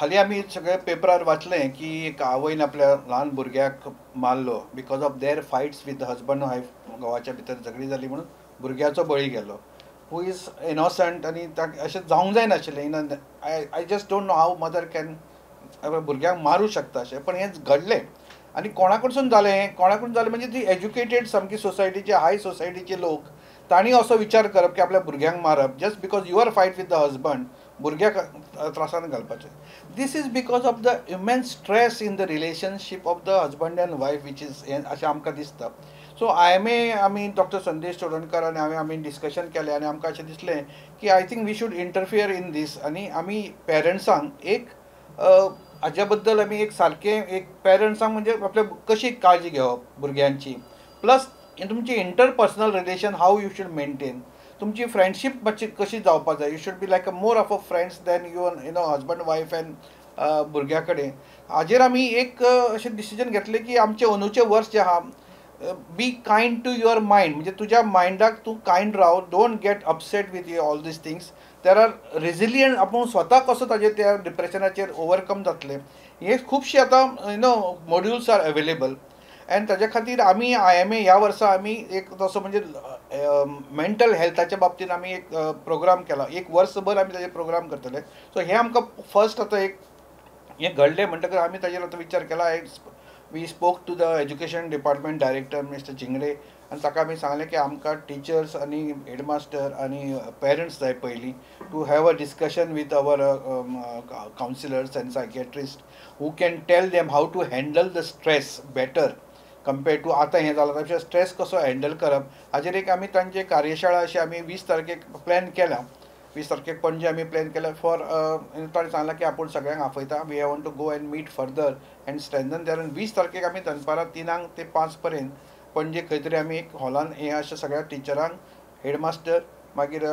हालीं आमी सगळे पेपरार वाचलें की एक आवयन आपल्या ल्हान भुरग्याक मारलो because of their fights with husband wife. घोवाच्या भितर झगडी जाली म्हणून भुरग्याचो बळी गेलो, who is innocent. आनी अशें जावंक जायनाशिल्लें. In I just don't know how mother can भुरग्यांक मारूं शकता अशें, पण हें घडलें. आनी कोणा कडसून जालें हें? कोणा कडसून जालें म्हणजे ती एज्युकेटेड सामकी सोसायटीचे, हाय सोसायटीचे लोक, तांणी असो विचार करप की आपल्या भुरग्यांक मारप just because your fight with the husband, भुरग्याक त्रासान घालपाचें. This is because of the immense stress in the relationship of the husband and wife, which is हें अशें आमकां दिसता. सो IMA आमी डॉक्टर संदेश चोडणकर आनी हांवें आमी डिस्कशन केलें आनी आमकां अशें दिसलें की I think we should interfere in this. आनी आमी पेरंट्सांक एक हाज्या बद्दल आमी एक सारकें एक पेरंट्सांक म्हणजे आपल्या कशी काळजी घेवप भुरग्यांची, प्लस तुमची interpersonal relation how you should maintain, तुमची फ्रेंडशीप मातशी कशी जावपा जाय. You should be like a more of a friends than you you know husband wife and भुरग्यां कडेन. हाजेर आमी एक अशें डिसिजन घेतलें की आमचें अंदूचें वर्स जें आहा, be kind to your mind, म्हणजे तुज्या मायंडाक तूं kind Rao, don't get upset with all these things. There are resilient, आपूण स्वता कसो ताजेर त्या डिप्रेशनाचेर ओवरकम जातलें, हे खुबशे आतां you know modules are available. And ताज्या खातीर आमी IMA ह्या वर्सा आमी एक तसो म्हणजे मेंटल हेल्थाच्या बाबतीन आमी एक प्रोग्राम केला. एक वर्सभर आमी ताजेर प्रोग्राम करतले. सो हें आमकां फर्स्ट आतां एक हें घडलें म्हणटकच आमी ताजेर आतां विचार केला. We spoke to the education department director Mister Zingde आनी ताका आमी सांगलें की आमकां टिचर्स आनी हेडमास्टर आनी पेरंट्स जाय पयलीं to have a discussion with our counsellors and psychiatrist who can tell them how to handle the stress better compare to आतां हें जालां ताच्या स्ट्रेस कसो हँडल करप हाजेर एक आमी तांचे कार्यशाळा अशी आमी 20 तारखेक प्लॅन केल्या. 20 तारखेक पणजे आमी प्लॅन केल्या फॉर ताणें सांगलां की आपूण सगळ्यांक आपयता, we want to go and meet further and strengthen there. 20 तारखेक आमी दनपारां 3 ते 5 पर्यंत पणजे खंय तरी आमी एक हॉलान हें अशें सगळ्या टिचरांक, हेडमास्टर, मागीर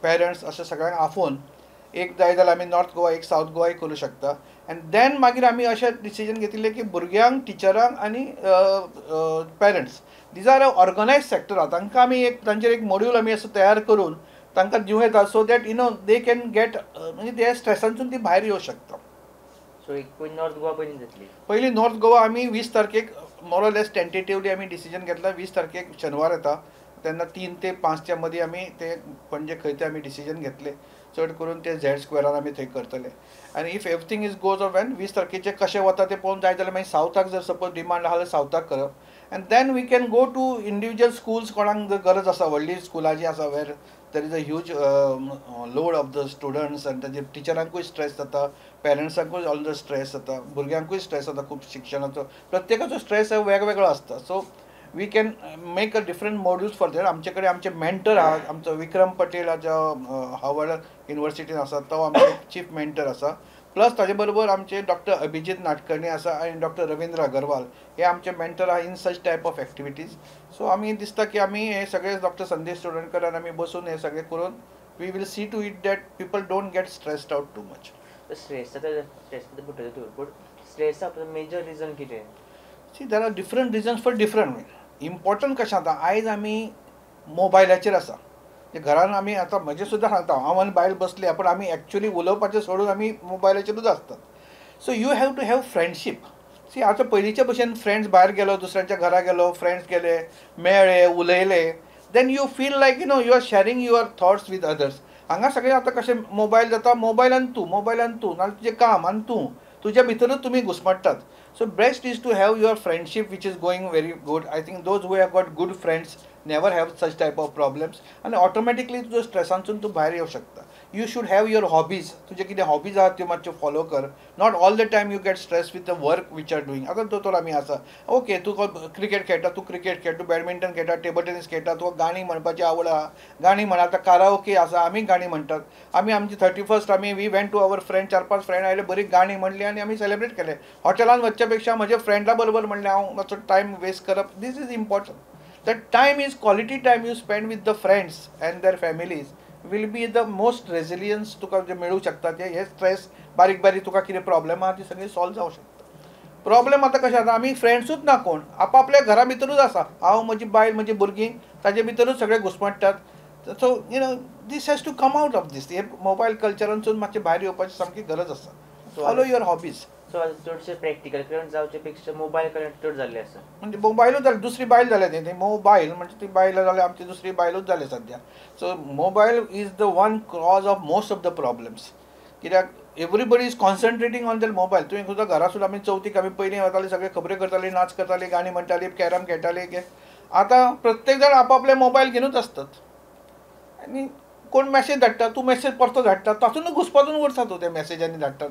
पेरंट्स अशें सगळ्यांक आफोवन एक जाय जाल्यार आमी नॉर्थ गोवा एक सावथ गोवाय करूं शकता. एंड then मागीर आमी अशें डिसिजन घेतिल्लें की भुरग्यांक, टिचरांक आनी parents, these are organise sector आहा, तांकां आमी एक तांचेर एक मॉड्यूल आमी असो तयार करून तांकां दिवं येता, so that you know they can get म्हणजे ते स्ट्रेसांतसून ती भायर येवं शकता. सो एक नॉर्थ गोवा पयलीं जातली. पयलीं नॉर्थ गोवा आमी 20 तारखेक मोर ऑर लेस टेंटेटिवली आमी डिसिजन घेतला. 20 तारखेक शेनवार येता तेन्ना 3 ते 5 मदीं आमी ते पणजे खंय ते आमी डिसिजन घेतले. चड करून ते झेड स्क्वेरान आमी थंय करतले. आनी if everything is goes off when 20 तारखेचें कशें वता तें पळोवन जाय जाल्यार मागीर सावथाक जर सपोज डिमांड आहा जाल्यार सावथाक करप. And then we can go to individual schools, कोणाक जर गरज आसा व्हडली स्कुलां जीं आसा where there is a huge load of the students आनी ताजेर टिचरांकूय स्ट्रेस जाता, पेरंट्सांकूय ऑल the stress जाता, भुरग्यांकूय स्ट्रेस जाता खूब शिक्षणाचो, प्रत्येकाचो स्ट्रेस हो वेगवेगळो आसता. So we can make a different modules for that. आमचे कडेन आमचे मेंटर आहा, आमचो विक्रम पटेल जो हार्वर्ड युनिवर्सिटीन आसा तो आमचो चीफ मेंटर आसा. प्लस ताजे बरोबर आमचे डॉक्टर अभिजीत नाटकर्णी आसा आनी डॉक्टर रविंद्र अगरवाल हे आमचे मेंटर आहा in such type of activities. So आमी दिसता की आमी हे सगळे डॉक्टर संदेश चोडणकर आनी आमी बसून हे सगळे करून we will see to it that people don't get stressed out too much. Stress आतां स्ट्रेस आतां बट स्ट्रेस मेजर रिजन कितें? See, there are different reasons for different way. Important कशें आतां आयज आमी मोबायलाचेर आसा, घरान आमी आतां म्हजें सुद्दां सांगता, हांव आनी बायल बसली पूण आमी एक्चुली उलोवपाचें सोडून आमी मोबायलाचेरूच आसतात. So you have to have friendship. See आतां पयलींच्या भशेन फ्रेंड्स भायर गेलो, दुसऱ्यांच्या घरा गेलो, फ्रेंड्स गेले, मेळ्ळे, उलयले, then you feel like you know you are sharing your thoughts with others. हांगा सगळें आतां कशें मोबायल जाता, मोबायल आनी तूं, मोबायल आनी तूं, नाजाल्यार तुजें काम आनी तूं, तुज्या भितरूच तुमी घुसमट्टात. So best is to have your friendship which is going very good. I think those who have got good friends never have such type of problems आनी ऑटोमॅटिकली तुजो स्ट्रेसांतसून तूं भायर येवं शकता. You should have your hobbies, तुजे कितें hobbies आहात त्यो मातश्यो फॉलो कर. Not all the time you get stress with the work which are doing. आतां दोतोर आमी आसा, ओके तूं क्रिकेट खेळटा, तूं क्रिकेट खेळ, तूं बॅडमिंटन खेळटा, टेबल टेनीस खेळटा, तुका गाणी म्हणपाची आवड आहा, गाणी म्हण. आतां काराओके आसा, आमी गाणी म्हणटात. आमी आमची 31st आमी we went to our friend, 4-5 friend आयले, बरी गाणी म्हणली आनी आमी सेलिब्रेट केलें. हॉटेलान वचच्या पेक्षा म्हज्या फ्रेंडा बरोबर म्हणलें हांव मातसो टायम वेस्ट करप, this is important. That time is quality time you spend with the friends and their families will be the most resilience तुका जे मेळूं शकता ते. हे स्ट्रेस बारीक बारीक तुका कितें प्रॉब्लेम आहा ती सगळी सॉल्व जावं शकता. प्रॉब्लेम आतां कशें आतां आमी फ्रेंड्सूच ना कोण, आपापल्या घरा भितरूच आसा, हांव, म्हजी बायल, म्हजी भुरगीं, ताजे भितरूच सगळे घुसमट्टात. So you know this has to come out of this. हे मोबायल कल्चरांतसून मातशें भायर येवपाची सामकी गरज आसा. Follow your hobbies. सो आतां चडशे प्रॅक्टिकल कडेन जावचे पेक्षा मोबायल कडेन चड जाल्ले आसा. म्हणजे मोबायलूच जाले, दुसरी बायल जाल्या न्ही, मोबायल म्हणजे ती बायल जाल्या आमची, दुसरी बायलूच जाली सद्या. So mobile is the one cause of most of the problems, कित्याक everybody is concentrating on their mobile. तुवें सुद्दां घरा सुद्दां आमी चवथीक आमी पयलीं वताली, सगळे खबऱ्यो करताली, नाच करताली, गाणी म्हणटाली, कॅरम खेळटाली. आतां प्रत्येक जाण आपापले मोबायल घेवनूच आसतात आनी कोण मॅसेज धाडटा, तूं मॅसेज परतो धाडटा, तातूंतच घुसपासून उरता तूं त्या मॅसेजांनी धाडटा.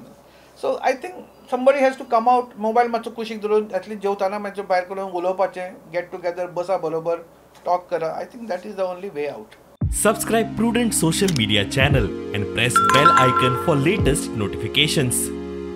So I think somebody has to come out, mobile मातसो कुशीक धरून एटलिस्ट जेवताना मातसो भायर करून उलोवपाचें, गेट टुगेदर, बसा बरोबर टॉक करा. I think that is the only way out. Subscribe Prudent Social Media channel and press bell icon for latest notifications.